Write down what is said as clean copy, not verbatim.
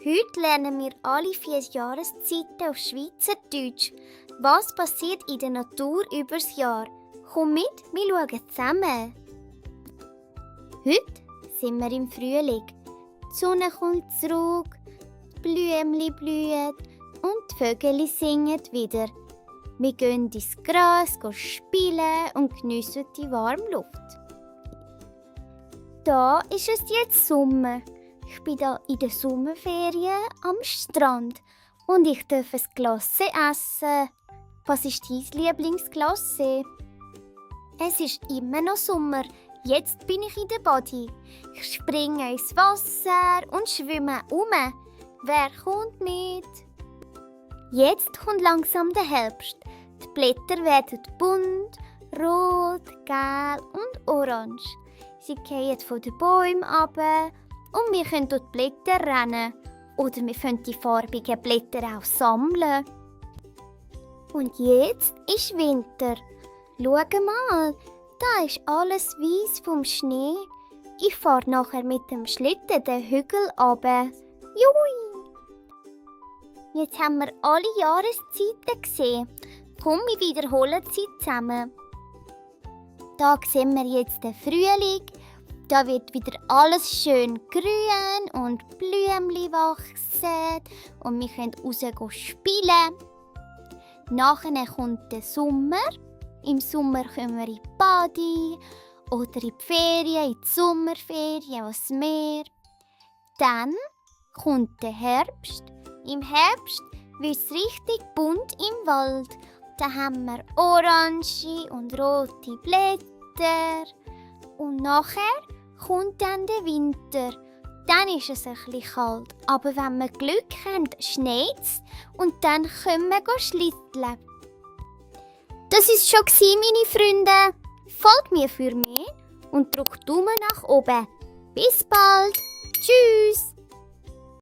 Heute lernen wir alle 4 Jahreszeiten auf Schweizerdeutsch. Was passiert in der Natur übers Jahr? Komm mit, wir schauen zusammen. Heute sind wir im Frühling. Die Sonne kommt zurück, die Blümchen blühen und die Vögel singen wieder. Wir gehen ins Gras spielen und geniessen die warme Luft. Da ist es jetzt Sommer. Ich bin hier in den Sommerferien am Strand und ich darf ein Glace essen. Was ist dein Lieblingsglace? Es ist immer noch Sommer. Jetzt bin ich in der Body. Ich springe ins Wasser und schwimme um. Wer kommt mit? Jetzt kommt langsam der Herbst. Die Blätter werden bunt, rot, gelb und orange. Sie fallen von den Bäumen runter und wir können durch die Blätter rennen. Oder wir können die farbigen Blätter auch sammeln. Und jetzt ist Winter. Schau mal, da ist alles weiss vom Schnee. Ich fahre nachher mit dem Schlitten den Hügel runter. Jui! Jetzt haben wir alle Jahreszeiten gesehen. Komm, wir wiederholen sie zusammen. Da sehen wir jetzt den Frühling. Da wird wieder alles schön grün und Blümchen wachsen und wir können rausgehen spielen. Nachher kommt der Sommer. Im Sommer können wir in die Badi oder in die Ferien, in die Sommerferien, ans Meer. Dann kommt der Herbst. Im Herbst wird es richtig bunt im Wald. Da haben wir orange und rote Blätter. Und nachher kommt dann der Winter. Dann ist es ein bisschen kalt. Aber wenn wir Glück haben, schneit es und dann können wir schlitteln. Das war schon, meine Freunde. Folgt mir für mehr und drückt Daumen nach oben. Bis bald. Tschüss.